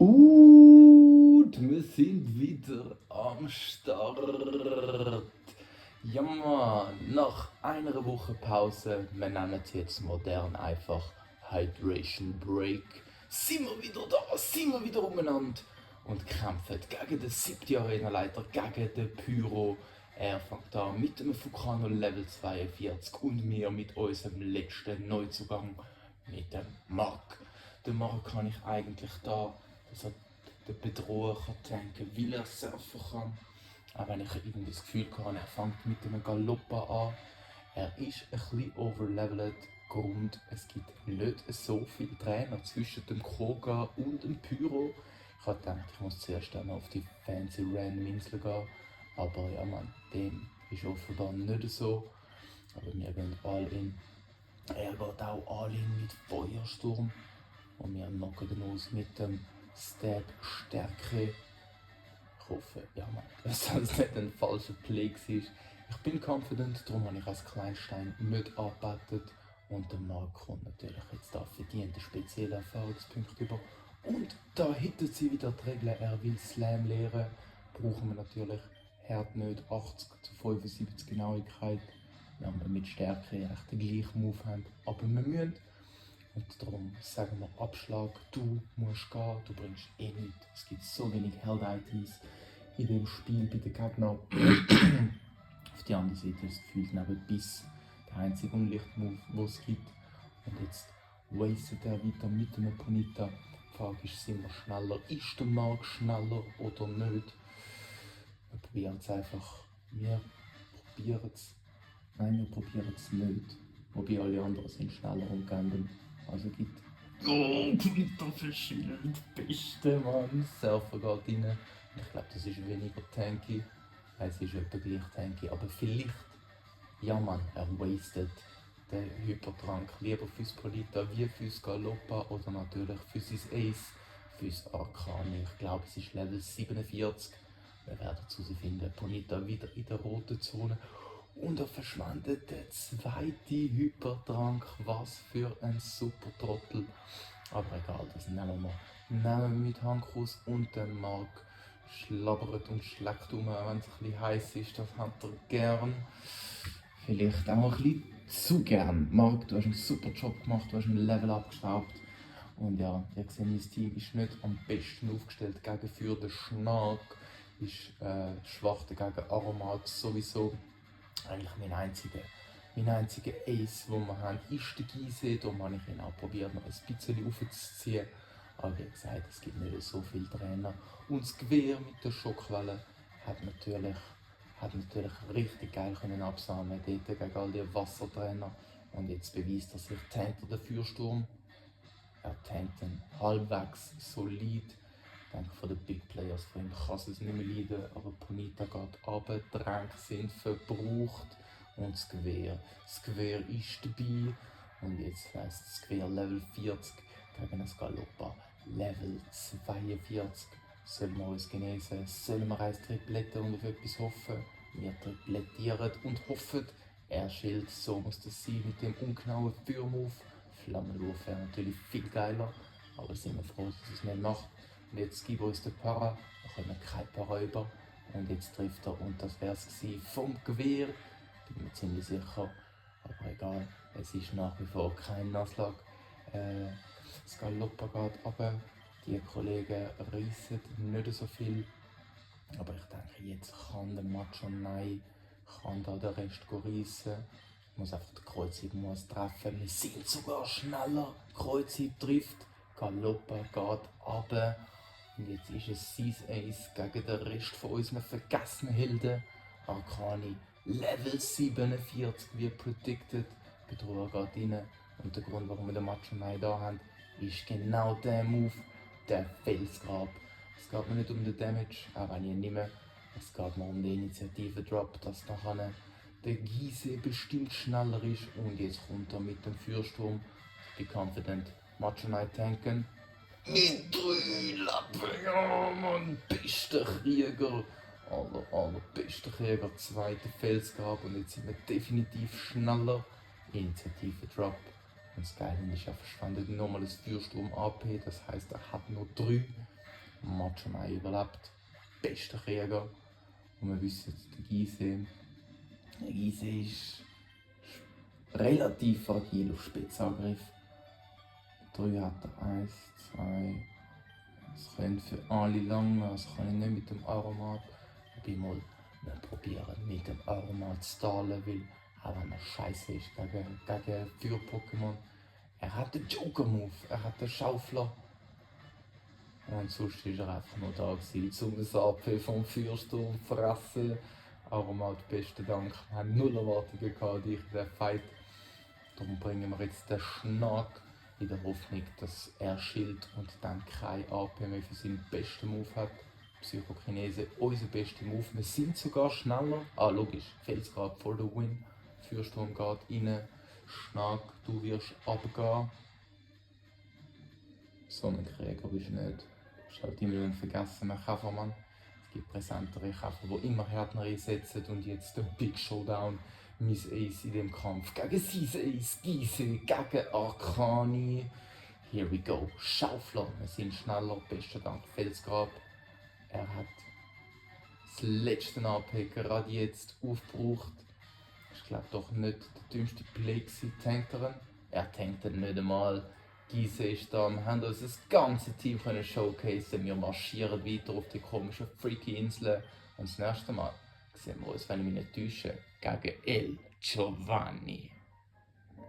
Und wir sind wieder am Start. Ja Mann, nach einer Woche Pause, wir nennen es jetzt modern einfach Hydration Break, sind wir wieder da, sind wir wieder umeinander und kämpfen gegen den 7. Arenaleiter, gegen den Pyro. Er fängt an mit dem Vulcano Level 42 und wir mit unserem letzten Neuzugang, mit dem Mark. Den Mark kann ich eigentlich da, dass er den Bedroher kann tanken, weil er surfen kann. Auch wenn ich irgendwie das Gefühl habe, er fängt mit einem Galoppa an. Er ist ein bisschen overlevelt. Grund, es gibt nicht so viele Trainer zwischen dem Koga und dem Pyro. Ich habe gedacht, ich muss zuerst einmal auf die fancy random Insel gehen. Aber ja man, dem ist offenbar nicht so. Aber wir gehen all in. Er geht auch all in mit Feuersturm. Und wir knocken uns mit dem Stab Stärke. Ich hoffe, ja man, dass das nicht ein falscher Play war. Ich bin confident, darum habe ich als Kleinstein nicht angebetet. Und der Mark kommt natürlich jetzt da verdient spezielle Erfahrungspunkte über. Und da hittet sie wieder die Regeln, er will Slam lehren. Brauchen wir natürlich Herd nicht 80 zu 75 Genauigkeit. Wenn wir mit Stärke echt den gleichen Move haben. Aber wir müssen. Und darum sagen wir Abschlag, du musst gehen, du bringst eh nichts. Es gibt so wenig Held-Items in dem Spiel bei den Gegnern. Auf die andere Seite ist gefühlt neben Biss der einzige Unlicht-Move, den es gibt. Und jetzt wastet er weiter mit einem Ponita. Die Frage ist, sind wir schneller? Ist der Mark schneller oder nicht? Wir probieren es einfach. Wir probieren es. Nein, wir probieren es nicht. Wobei alle anderen sind schneller und gehen. Also gibt. Oh, Knitterfischschild, beste Mann. Surfer geht rein. Ich glaube, das ist weniger tanky. Es ist etwa gleich tanky, aber vielleicht. Ja Mann, er wastet den Hypertrank lieber fürs Polita wie fürs Galoppa oder natürlich für sein Ace, fürs Arcani. Ich glaube, es ist Level 47. Wir werden zu sie finden. Polita wieder in der roten Zone. Und er verschwendet den zweiten Hypertrank. Was für ein super Trottel. Aber egal, das nehmen wir mit Hankus und dem Mark. Schlabbert und schlägt um, wenn es ein bisschen heiß ist. Das hat er gern. Vielleicht auch ein bisschen zu gern. Mark, du hast einen super Job gemacht, du hast ein Level abgeschraubt. Und ja, ihr seht, mein Team ist nicht am besten aufgestellt gegen für den Schnack. Ist schwach gegen Aromat sowieso. Eigentlich mein einziger Ace, den wir haben, ist der Gise. Darum habe ich ihn auch probiert, noch ein bisschen aufzuziehen. Aber wie gesagt, es gibt nicht so viele Trainer. Und das Gewehr mit der Schockwelle hat natürlich richtig geil können absahnen dort gegen all die Wassertrainer. Und jetzt beweist er sich, tankt er den Feuersturm. Er tankt ihn halbwegs solid. Ich denke, von den Big Players von ihm kann es nicht mehr leiden, aber Ponita geht runter, die Tränke sind verbraucht und das Gewehr ist dabei. Und jetzt heisst das Gewehr Level 40 gegen ein Galoppa Level 42. Sollen wir uns genesen? Sollen wir ein Triplette und auf etwas hoffen? Wir triplettieren und hoffen. Er schild, so muss das sein mit dem ungenauen Feuermove. Flammenwurf wäre natürlich viel geiler, aber sind wir froh, dass es nicht macht. Und jetzt gibt uns den Para, da können wir kein Para über. Und jetzt trifft er, und das wäre es vom Gewehr. Bin mir ziemlich sicher. Aber egal, es ist nach wie vor kein Nasslag. Das Galoppa geht runter. Die Kollegen reissen nicht so viel. Aber ich denke, jetzt kann der Macho Nein da den Rest reissen. Ich muss einfach die Kreuzung treffen. Wir sind sogar schneller. Die Kreuzung trifft. Galoppa geht runter. Und jetzt ist es sein Ace gegen den Rest von unseren vergessenen Helden. Arcani Level 47 wie predicted. Bedroher geht rein. Und der Grund, warum wir den Macho Mai da haben, ist genau der Move, der Felsgrab. Es geht mir nicht um den Damage, auch wenn ich ihn nehme. Es geht mir um den Initiative-Drop, dass nachher der Gise bestimmt schneller ist. Und jetzt kommt er mit dem Feuersturm. Ich bin confident. Macho Mai tanken. Mit 3 Lappen, ja Mann, bester Krieger. Bester Krieger, zweiter Felsgrab und jetzt sind wir definitiv schneller. Initiative Drop. Und das Geile ist, er verschwendet nochmal das Feuersturm AP, das heisst, er hat nur 3. Macho Mai überlebt. Bester Krieger. Und wir wissen, der Gise ist relativ fragil auf Spitzangriff. 3 hat er 1, 2. Das könnte für alle lang, das kann ich nicht mit dem Aromat. Ich mal probieren mit dem Aromat zu stahlen, weil auch wenn er scheiße ist gegen Feuer-Pokémon. Er hat den Joker-Move, er hat den Schaufler. Und sonst war er einfach nur da gewesen, um das AP vom Feuersturm zu fressen. Aromat, besten Dank. Wir haben null Erwartungen gehabt, ich in den Fight. Darum bringen wir jetzt den Schnack in der Hoffnung, dass er Schild und dann kein AP mehr für seinen besten Move hat. Psychokinese, unser bester Move. Wir sind sogar schneller. Logisch, Felsgrab for the win. Feuersturm geht rein. Schnack, du wirst abgehen. So ein Krieger bist du nicht. Du hast halt immer vergessen, ein Käfermann. Es gibt präsentere Käfer, die immer härter einsetzen und jetzt der Big Showdown. Mein Ace in dem Kampf gegen sein Ace, Gise, gegen Arcani. Here we go. Schaufler, wir sind schneller, besten Dank Felsgrab. Er hat das letzte AP gerade jetzt aufgebraucht. Ich glaube doch nicht der dümmste Play gewesen, Tankeren. Er tankt nicht einmal. Gise ist da, wir haben uns das ganze Team showcasen. Wir marschieren weiter auf die komischen freaky Inseln. Und das nächste Mal sehen wir uns, wenn ich mich nicht täusche, gegen El Giovanni.